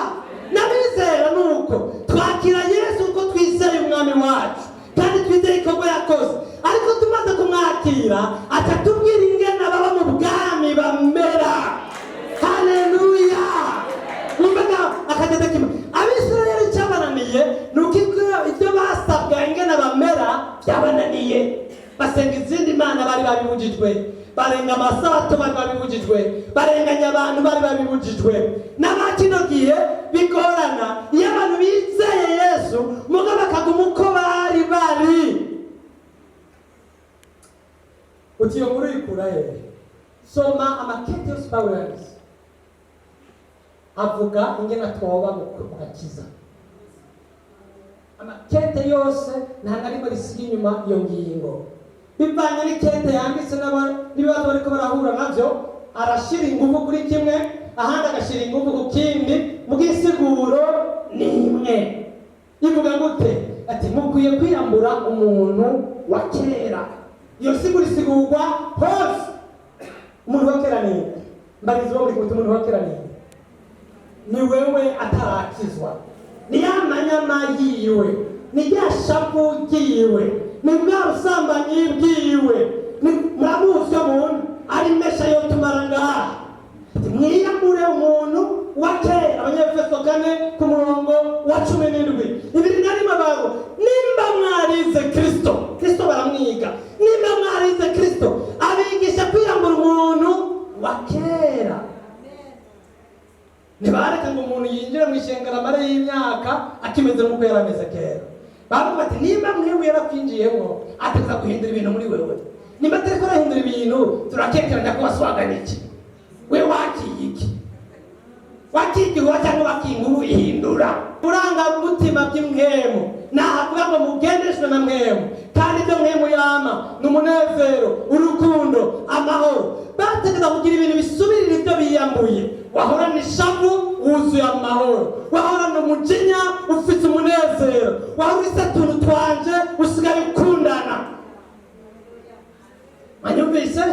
N'abizera nuko twakira Yesu kuko twizeye Umwami wacu kandi twizeye igikorwa yakoze, ariko tumaze kumwakira atatubwira ingene ababa mu bwami bamera. Haleluya! Numvaga akageze kimwe. Abisirayeli cyabananiye ni uko ibyo basabwa ingene bamera byabananiye, basenga izindi mana bari babibujijwe, barenga amasato bari babibujijwe, barenganya abantu bari babibujijwe. N'aba kino gihe bigorana iyo abantu bizeye Yesu muga bakaguma uko bari bari. Uti: iyo nkuru yikura hehe? Soma amakete yose Pawulo yanditse, avuga ingene twoba mu gakiza. Amakete yose nta na rimwe risiga inyuma iyo ngingo. Bivanye n'ikete yanditse n'ibibazo bariko barahura navyo, arashira ingufu kuri kimwe, ahandi agashira ingufu ku kindi. Mu gisiguro ni imwe. Ivuga gute? Ati: mukwiye kwiyambura umuntu wa kera. Iyo siguro isigurwa hose. Umuntu wa kera ni nde? Mbariza uwo muri kumwe: umuntu wa kera ni nde? Ni wewe atarakizwa, ni ya manyama yiwe, ni rya shavu ryiwe, ni bwa busambanyi bwiwe, ni muramuzi muntu ari mesha yo tumara ngaha. Mwiyambure umuntu wa kera. Abanyefeso 4 ku murongo wa 17, 21 bago: nimba mwarize Kristo. Kristo baramwiga. Nimba mwarize Kristo, abigisha kwiyambura umuntu wa kera. Ntibareka ngo umuntu yinjire mu ishengero amare y'imyaka akimeze nk'uko yari ameze kera. Bavuga bati: nimba mwewe yarakwinjiyemo, ategereza guhindura ibintu muri wewe. Nimba atariko arahindura ibintu, turakekeranya ko waswagana iki. We wakiye iki? Wakigihuha cyangwa wakiye ihindura uburangamutima bw'impwemu. Nahavuga ngo mugendeshwe na Mpwemu, kandi ibyo Mpwemu yama ni umunezero, urukundo, amahoro. Bategeza kugira ibintu bisubirira ibyo biyambuye. Wahorana ishavu, wuzuye amahoro. Wahorana umujinya, ufite umunezero. Wahora ufise utuntu twanje, usigaye ukundana. Mwanyumvise?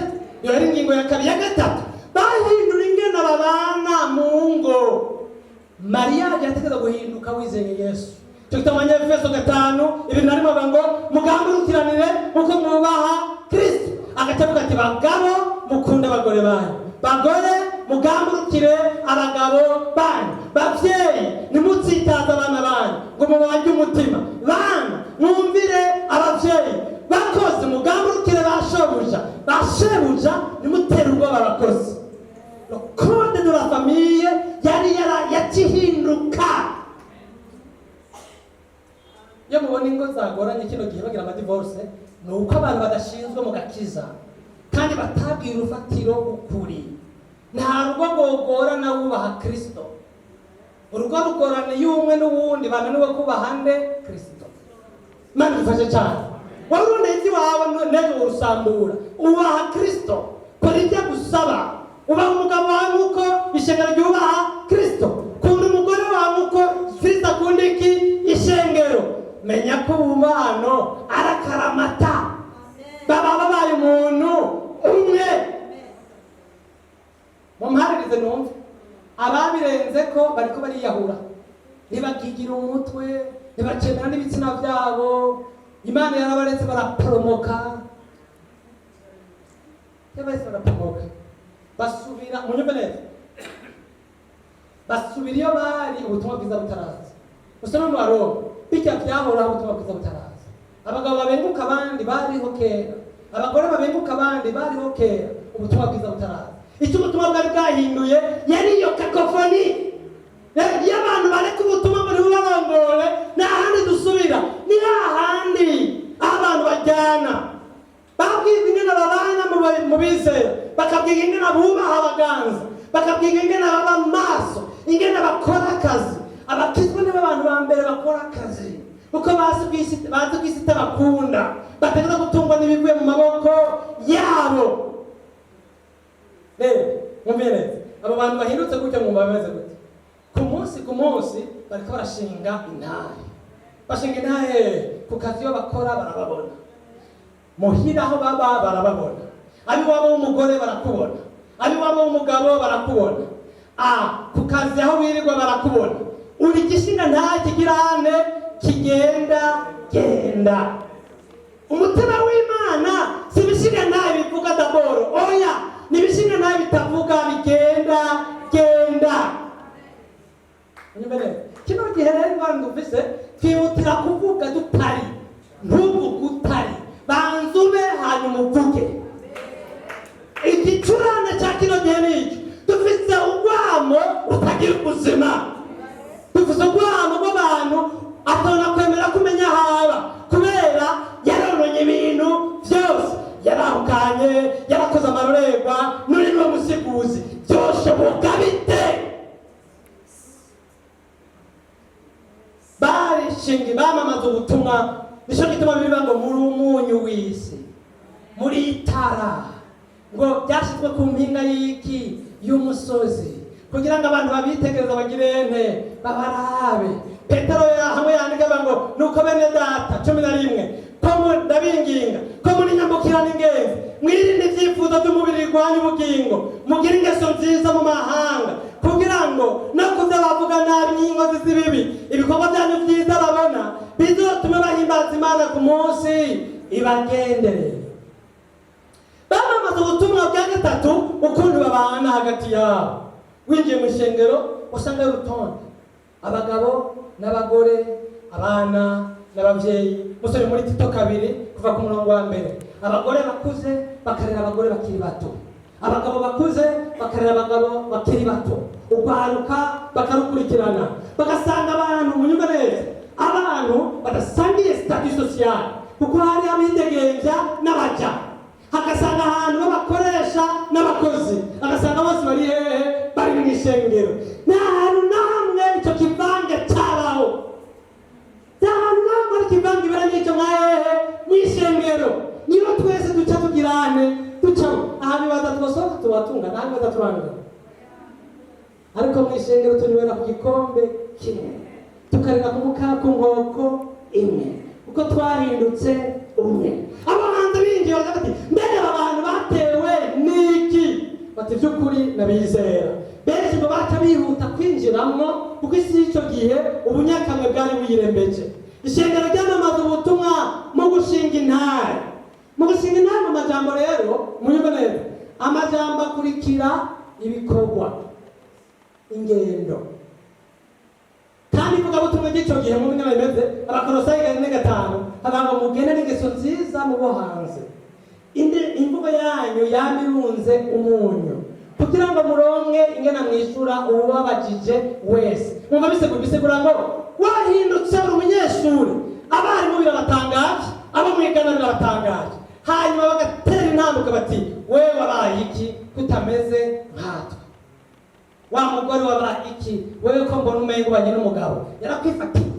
Iyo yari ingingo ya kabiri. Ya gatatu, bahindura ingene babana mu ngo. Mariage yategeza guhinduka wizeye Yesu. Cyo gituma Abanyefeso 5:21 bavuga ngo mugamburukiranire uko mwubaha Kristo. Agaca avuga ati: bagabo, mukunde abagore banyu; bagore, mugamburukire abagabo banyu; bavyeyi, ntimutsitaze abana banyu ngo mubange umutima; bana, mwumvire abavyeyi; bakozi, mugamburukire ba shobuja; ba shebuja, ntimutere ubwoba abakozi. Le code de la famille yari yara yakihinduka. Iyo mubona ingo zagoranye kino gihe, bagira amadivorce, ni uko abantu badashinzwe mu gakiza kandi batabwira urufatiro ukuri. Nta rugo rwogorana wubaha Kristo. Urugo rugorana iyo umwe n'uwundi bananiwe kubaha nde? Kristo. Imana idufashe cyane. Warurondeye iby'iwawe, n'ejo urusambura. Ubaha Kristo, kora ibyo agusaba. Ubaha umugabo wawe nk'uko ishengero ryubaha Kristo. Kunda umugore wawe nk'uko Kristo akunda iki? Ishengero. Menya ko umubano arakaramata, baba babaye umuntu umwe. Mumparirize numve ababirenze ko bariko bariyahura, ntibakigira umutwe, ntibacemera n'ibitsina byabo. Imana yarabaretse baraporomoka, yabaretse baraporomoka, basubira, munyumve neza, basubira iyo bari ubutumwa bwiza butaraza. Usome mu Baroma, bijya byahoraho ubutumwa bwiza butaraza. Abagabo babenguka abandi bariho kera, abagore babenguka abandi bariho kera ubutumwa bwiza butaraza. Icyo ubutumwa bwari bwahinduye yari iyo cacophonie. Iyo abantu bareka ubutumwa muri bubarongore, nta handi dusubira, ni hahandi aho abantu bajyana, babwirwa ingene babana mu bizera, bakabwirwa ingene bubaha abaganza, bakabwirwa ingene baba maso, ingene bakora akazi. Abakizwa nibo abantu ba mbere bakora akazi, kuko bazi ko isi itabakunda, bategeza gutungwa n'ibivuye mu maboko yabo. Rero mwumviye neza, abo bantu bahindutse gutya, mwumva bameze gute? Ku munsi ku munsi bariko barashinga intahe. Bashinga intahe ku kazi, iyo bakora barababona, muhira aho baba barababona, ab'iwabo w'umugore barakubona, ab'iwabo w'umugabo barakubona, ku kazi aho wirirwa barakubona. Uri gishinga nta kigirane kigenda genda. Umutima w'Imana si ibishinga ntahe bivuga d'abord, oya, ni ibishinga ntahe bitavuga, bigenda genda. Unyumve neza, kino gihe rero ingorane dufise, twihutira kuvuga dutari. Ntuvuge utari, banza ube, hanyuma uvuge. Igicurane cya kino gihe ni iki: dufise urwamo rutagira ubuzima, dufise urwamo rw'abantu atona kwemera kumenya haba, kubera yarononye ibintu byose, yarahukanye, yarakoze amarorerwa. Nuri niwe musiguzi, byoshoboka bite? Barishinga, bamamaza ubutumwa. Nicyo gituma bivuga ngo muri umunyu w'isi, muri itara, ngo byashyizwe ku mpinga y'iki? Y'umusozi, kugira ngo abantu babitegereza bagire nte? Babarabe. Petero hamwe yandika avuga ngo: "Nuko bene data," 11, "ko ndabinginga ko muri nyambukirana ingenzi, mwirinde ibyifuzo by'umubiri birwanya ubugingo, mugire ingeso nziza mu mahanga, kugira ngo no kubyo bavuga nabi n'inkozi z'ibibi, ibikorwa byanyu byiza babona bizotume bahimbaza Imana ku munsi ibagendereye." Bamamaza ubutumwa bwa gatatu, ukuntu babana hagati yabo. Winjiye mu ishengero usanga urutonde: abagabo n'abagore, abana n'ababyeyi. Musore, muri Tito 2 kuva ku murongo wa 1, abagore bakuze bakarera abagore bakiri bato, abagabo bakuze bakarera abagabo bakiri bato, urwaruka bakarukurikirana, bagasanga abantu, munyumve neza, abantu badasangiye statut social, kuko hari abidegembya n'abaja, hagasanga ahantu b'abakoresha n'abakozi, agasanga bose bari hehe? Bari mu ishengero. Nta hantu na hamwe icyo kivange cyabaho, nta hantu na hamwe ari ikivange ibara n'icyo nka hehe? Mu ishengero. Niyo twese duca tugirane, ducamo ahantu baza twasohoka tubatunga, nta hantu baza turangana, ariko mu ishengero tunywera ku gikombe kimwe, tukarira ku muka ku nkoko imwe, kuko twahindutse umwe. Abo hanze binjiye baravuga bati: "Mbega aba bantu batewe n'iki?" Bati: "By'ukuri nabizera." Benshi ngo baca bihuta kwinjiramwo, kuko isi y'icyo gihe ubunyakamwe bwari buyirembeje. Ishengero ryamamaza ubutumwa mu gushinga intare, mu gushinga intare mu majambo. Rero munyumve neza, amajambo akurikira ibikorwa, ingendo. Kandi ivugabutumwa ry'icyo gihe mu bimwe bimeze, Abakolosayi 4:5, havuga ngo mugende n'ingeso nziza mu bo hanze, indi imvugo yanyu yama irunze umunyu, kugira ngo muronke ingena mwishura uwubabajije wese. Mwumva bisigura, bisigura ngo wahindutse, uri umunyeshuri, abarimu birabatangaje, abo mwigana birabatangaje, hanyuma bagatera intambwe bati: "We wabaye iki kutameze nkatwe? Wa mugore wabaye iki wewe, ko mbona umengo ubanye n'umugabo yarakwifatiye?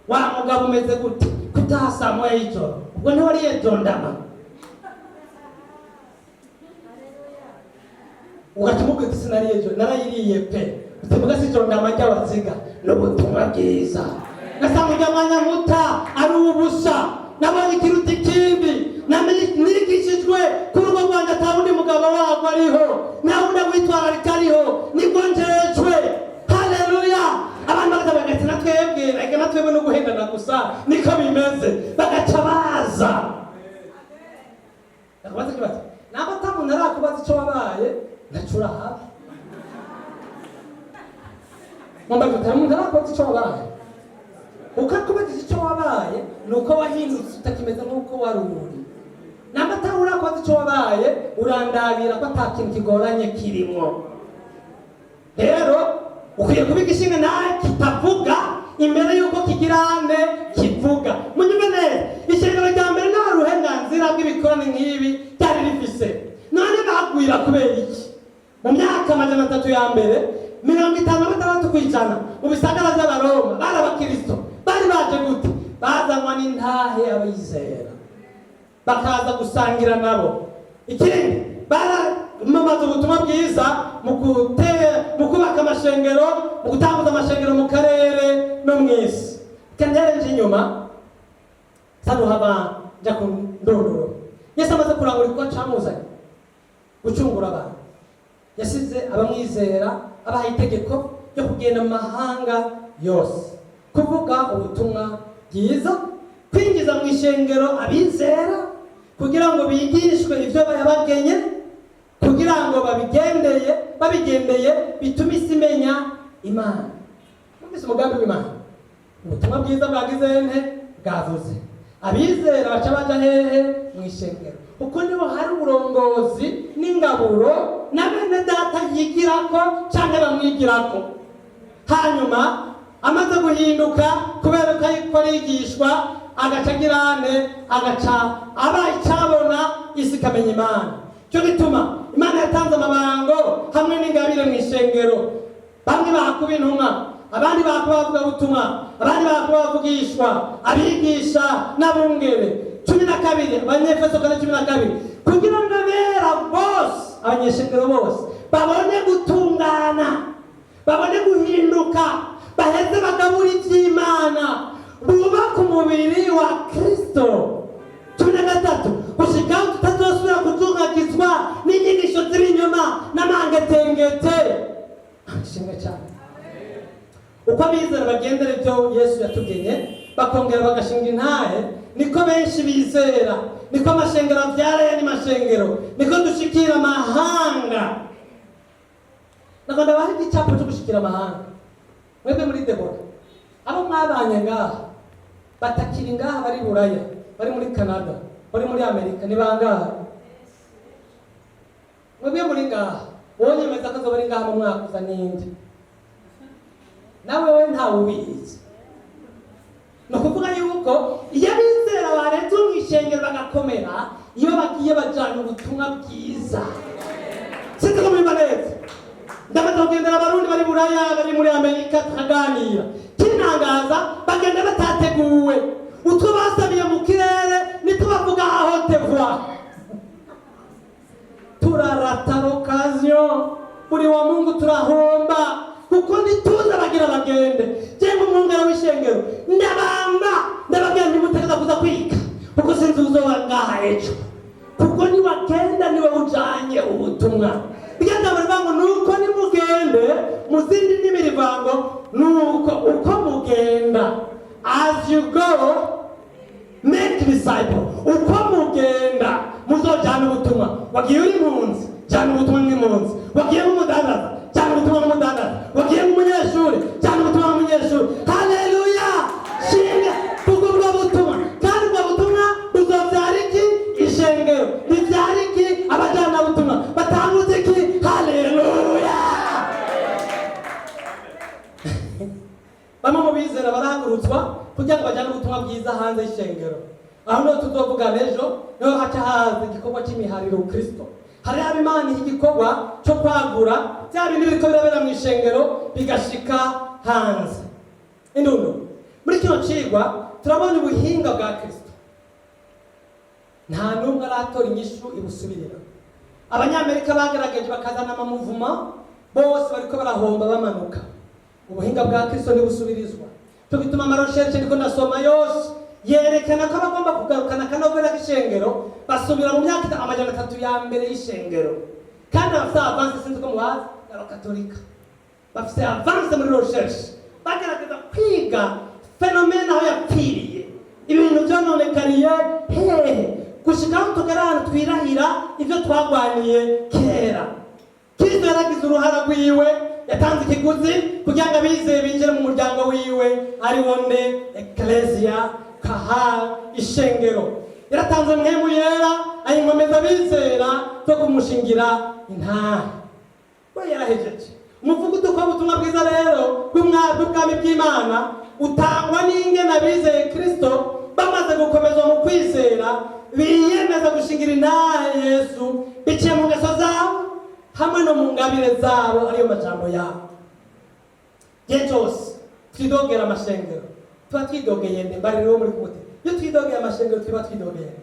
Wa mugabo umeze gute kutaha saa 1 y'ijoro?" Ubwo ntiwariye dondama? Ugaca umubwira uti: "Sinariye ejo, narayiriye pe." Utivuga si dondama ry'abaziga n'ubutumwa bwiza. Gasanga ujya mwanya muta ari ubusa. Nabonye ikiruta ikindi. Namenye nigishijwe ku rugo rwanjye ata wundi mugabo warwo ariho, nta wundi awitwararika ariho, nibwo njejwe. Haleluya! Abantu bagaca bagati: "Na twebwe reka, na twebwe no guhendana gusa niko bimeze." Bagaca baza ndakubaza ikibazo. Ntabwo ata muntu arakubaza icyo wabaye, ntaco urahaba. Mumbaza uti: "Umuntu arakubaza icyo wabaye?" Ukakubaza icyo wabaye ni uko wahindutse, utakimeze nk'uko wari uri. Namba atawe urakubaza icyo wabaye, urandabira ko ata kintu kigoranye kirimwo. Rero ukwiye kuba igishinga nta kitavuga imbere y'uko kigira ane kivuga. Munyumve neza, ishengero rya mbere nta burenganzira bw'ibikorane nk'ibi ryari rifise. None bagwira kubera iki? Mu myaka 300 ya mbere, 56% mu bisagara by'Abaroma bari abakirisito. Bari baje gute? Bazanwa n'intahe, abizera bakaza gusangira nabo. Ikindi, baramamaza ubutumwa bwiza mu kubaka amashengero, mu gutambuza amashengero mu karere no mu isi. Kantere nje inyuma sanuhava nja ku ndunduro. Yesu amaze kurangura igikorwa camuzanye, gucungura abantu, yasize abamwizera abaha itegeko ryo kugenda mu mahanga yose kuvuga ubutumwa bwiza, kwinjiza mu ishengero abizera kugira ngo bigishwe ibyo yabagenye, kugira ngo babigendeye bitume isi imenya Imana. Numvise umugambi w'Imana, ubutumwa bwiza bwagize nte? Bwavuze. Abizera baca baja hehe? Mu ishengero, kuko niho hari uburongozi n'ingaburo na bene data yigirako canke bamwigirako. Hanyuma amaze guhinduka kubera ko ariko arigishwa, agaca agirane, agaca aba icabona, isi ikamenya Imana. Cyo gituma Imana yatanze amabango hamwe n'ingabire mu ishengero. Bamwe bakuba intumwa, abandi bakuba abavugabutumwa, abandi bakuba abavugishwa, abigisha n'abungere. 12, Abanyefeso 4:12, kugira ngo abera bose, abanyeshengero bose, babone gutungana, babone guhinduka, baheze bagabura iby'Imana, bubaka umubiri wa Kristo. 13, gushikaho tutazosubira kuzungagizwa n'inyigisho z'ibinyoma n'amangetengete. Ishimwe cyane. Uko abizera bagendera ibyo Yesu yatugenye, bakongera bagashinga intahe, niko benshi bizera, niko amashengero abyara ayandi mashengero, niko dushikira amahanga. Ntabwo ndabaha igicapo cyo gushikira amahanga. Mwebwe muri Debora, abo mwabanye ngaha batakiri ngaha, bari Buraya, bari muri Canada, bari muri Amerika, ni bangahe? Mwebwe muri ngaha, wowe nyemeza ko azoba ari ngaha mu mwaka uza ninde? Nawe we ntawe ubizi. Ni ukuvuga yuko iyo abizera bareze mu ishengero bagakomera, iyo bagiye bajana ubutumwa bwiza. Sinzi ko mubimva neza. Ndamaze kugendera Abarundi bari Buraya, bari muri Amerika, tukaganira. Kintangaza, bagenda batateguwe. Utwo basabiye mu kirere nitwo bavuga aho tevuwa. Turarata l'occasion buri wa Mungu, turahomba, kuko ntituzi abagira bagende. Cyangwa umwungere w'ishengero, ndabamba ndababwira: "Ntimutegeza kuza kwiga, kuko sinzi uzoba ngaha ejo, kuko niwagenda niwe ujanye ubutumwa." Iryo jambo rivuga ngo nuko nimugende, mu zindi ndimi rivuga ngo nuko uko mugenda, as you go make disciple. Uko mugenda muzojyana ubutumwa. Wagiye uri impunzi, jyana ubutumwa nk'impunzi. Wagiye nk'umudandaza, jyana ubutumwa nk'umudandaza. Wagiye nk'umunyeshuri, jyana ubutumwa nk'umunyeshuri. Haleluya! Shinga kuko ubwo butumwa, kandi ubwo butumwa buzobyara iki? Ishengero ribyara iki? Abajyanabutumwa batanguze iki? Haleluya! Bamwe mu bizera barahagurutswa kugira ngo bajyane ubutumwa bwiza hanze y'ishengero. Aho niho tuzovugana ejo, niho haca haza igikorwa cy'imihariro. Kristo hari haba Imana iha igikorwa cyo kwagura bya bindi biriko birabera mu ishengero bigashika hanze. Indundo muri kino cigwa, turabonye ubuhinga bwa Kristo. Nta n'umwe aratora inyishu ibusubirira. Abanyamerika bagerageje bakazana amamuvuma, bose bariko barahomba bamanuka. Ubuhinga bwa Kristo ntibusubirizwa. Cyo gituma ama recherches ndiko ndasoma yose yerekana ko abagomba kugarukana akanovera k'ishengero basubira mu myaka 300 ya mbere y'ishengero, kandi bafite avance. Sinzi ko mubazi, Abakatolika bafite avance muri recherche, bagerageza kwiga phénomène aho yapfiriye, ibintu byononekariye hehe, gushika aho tugera ahantu twirahira ibyo twagwaniye kera. Kristo yaragize uruhara rwiwe, yatanze ikiguzi kugira ngo abizeye binjire mu muryango wiwe, ari wo nde? Ecclesia, kahal, ishengero. Yaratanze Mpwemu Yera, ayinkomeza abizera zo kumushingira intahe. We yarahejeje. Umuvuduko w'ubutumwa bwiza rero bw'ubwami bw'Imana utangwa n'ingene abizeye Kristo bamaze gukomezwa mu kwizera biyemeza gushingira intahe Yesu biciye mu ngeso zabo hamwe no mu ngabire zabo, ariyo majambo yabo. Gihe cyose twidogera amashengero, tuba twidogeye nde? Mbarira uwo muri kumute. Iyo twidogeye amashengero, tuba twidogeye nde?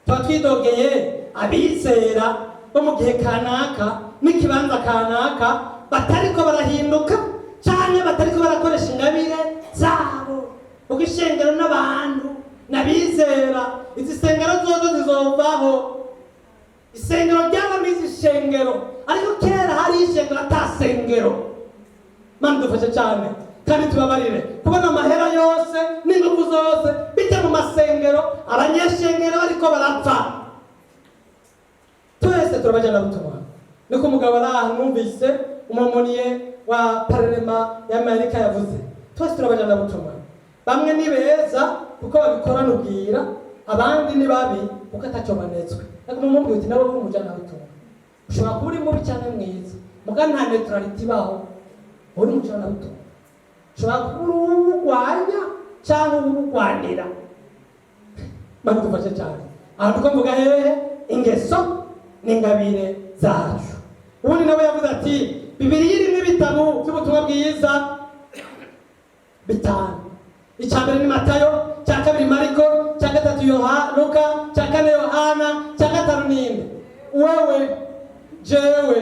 Tuba twidogeye abizera bo mu gihe kanaka n'ikibanza kanaka batariko barahinduka canke batariko barakoresha ingabire zabo, kuko ishengero n'abantu n'abizera. Izi sengero zozo zizovaho. Isengero ryaramize ishengero, ariko kera hari ishengero ata sengero. Mana dufashe cyane kandi tubabarire kubona amahera yose n'ingufu zose bijya mu masengero, abanyeshengero bariko barapfa. Twese turabajana butumwa. Niko umugabo ari aha numvise umu aumônier wa parlement y'Amerika yavuze: twese turabajana butumwa. Bamwe ni beza kuko babikorana ubwira, abandi ni babi kuko ataco banetswe. Ariko mumubwira uti nawe uri umujana butumwa, ushobora kuba uri mubi cyangwa mwiza, muga nta neutralité ibaho. Uri umujana butumwa, ushobora kuba uri uwurwanya cyangwa uwurwanira. Mana dufashe cyane. Aha tuko mvuga hehe? Ingeso n'ingabire zacu. Ubundi nawe yavuze ati Bibiliya irimo ibitabo by'ubutumwa bwiza bitanu. Icya mbere ni Matayo, icya kabiri Mariko, icya gatatu Yoha Luka, icya kane Yohana, icya gatanu ninde? Wewe, jewe.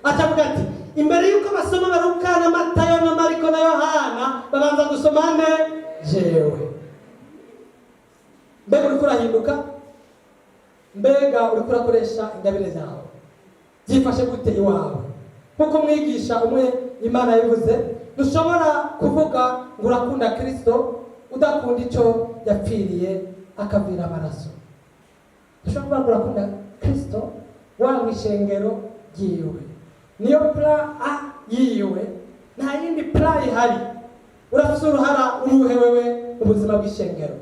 Atavuga ati imbere y'uko basoma Baruka na Matayo na Mariko na Yohana, babanza gusoma nde? Jewe. Mbega uriko urahinduka? Mbega uriko urakoresha ingabire zawe? Byifashe gute iwawe? Nk'uko umwigisha umwe Imana yabivuze, ntushobora kuvuga ngo urakunda Kristo udakunda icyo yapfiriye akavira amaraso. Ntushobora kuvuga ngo urakunda Kristo wanga ishengero ryiwe. Niyo plan A yiwe, nta yindi plan ihari. Urafise uruhara uruhe wewe mu buzima bw'ishengero?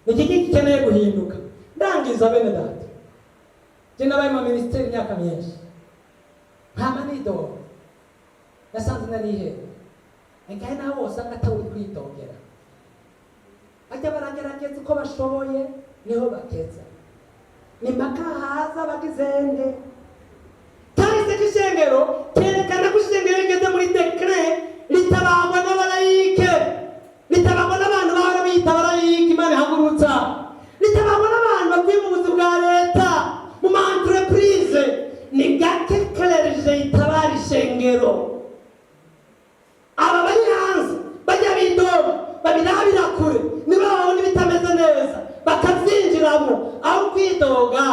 Ni iki gikeneye guhinduka? Ndangiza, bene data. Je nabaye mu minisiteri imyaka myinshi, nkama nidoga. Nasanze narihera ekaye nawe wosanga atawuri kwidogera. Bajya baragerageza uko bashoboye, niho bageza, ni mpaka haza bagizende. Kahise k'ishengero kerekana ko ishengero rigeze muri déclin, ritabangwa n'abalayike, ritabangwa n'abantu bahora biyita abalayike Imana ihagurutsa, ritabangwa n'abantu bavuye mu buzi bwa leta, mu ma entreprise. Ni gake clergé itabara ishengero. Aba bari hanze bajya bidoga, babirabira kure, niba babona ibitameze neza bakabyinjiramo, aho kwidoga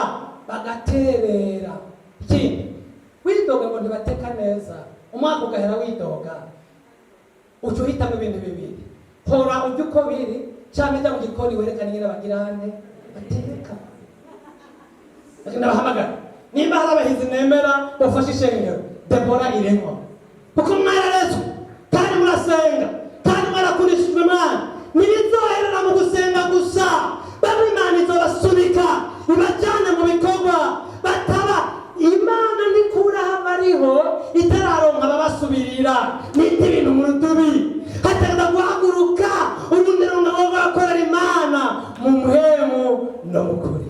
bagaterera. Ikindi, widoga ngo ntibateka neza, umwaka ugahera widoga, uca uhitamo ibintu bibiri: hora ujya uko biri, cyangwa ujya mu gikoni werekane ingene bagirane bateka. Ndabahamagara, nimba hari abahizi nemera bafashe ishengero, Debora Irengwa, kuko mwararezwe kandi murasenga kandi mwarakundishijwe Imana. Ntibizoherera mu gusenga gusa. Bamwe Imana izobasunika ibajyane mu bikorwa. Bataba Imana nikuraho abariho itararonka ababasubirira, nita ibintu mu rudubi. Hategeza guhaguruka urundi rungano rwakorera Imana mu muhemu no mu kuri.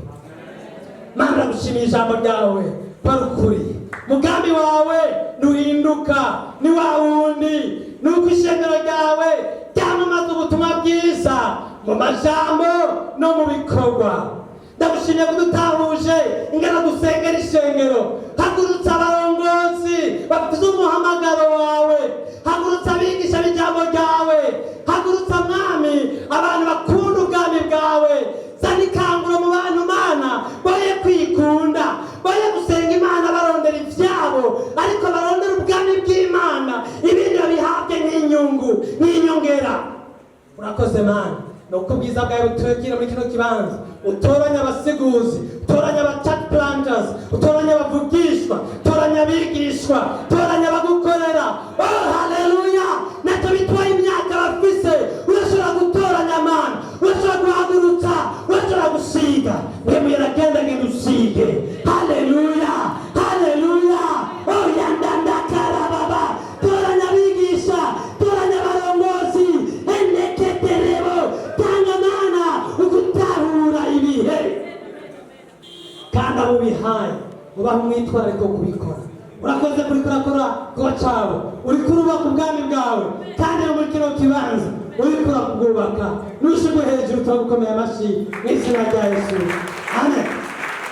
Mana, ndagushimiye ijambo ryawe ko ari ukuri. Mugambi wawe ntuhinduka, ni wa wundi. Ni uko ishengero ryawe ryamamaza ubutumwa bwiza. Mu majambo no mu bikorwa. Ndagushimiye kudutahuje ingana dusengera ishengero. Hagurutsa abarongozi bafite umuhamagaro wawe, hagurutsa abigisha b'ijambo ryawe, hagurutsa, Mwami, abantu bakunda ubwami bwawe. Zana ikanguro mu bantu, Mana, boye kwikunda, boye gusenga Imana barondera ivyabo, ariko barondera ubwami bw'Imana, ibindi babihabwe nk'inyungu, nk'inyongera. Urakoze, Mana. Ni uko ubwiza bwawe butwikira muri kino kibanza. Utoranya abasiguzi, utoranya aba church planters, utoranya abavugishwa, utoranya abigishwa, utoranya abagukorera. Oh, haleluya! Ntacyo bitwaye imyaka bafise, urashobora gutoranya, Mana, urashobora guhagurutsa, urashobora gusiga. Mpwemu yaragenda, genda usige. Haleluya, haleluya! Oh, yandandakarababa. Toranya abigisha, toranya abarongozi, eneketerebo. Tanga, Mana, ugutahura ibihe, kandi abo bihaye ubaha umwitwarariko wo kubikora. Urakoze kuri kurakora kuba cabo, uriko urubaka ubwami bwawe, kandi no muri kino kibanza uriko urakubwubaka. Nushigwe hejuru, turagukomeye amashyi mu izina rya Yesu, amen.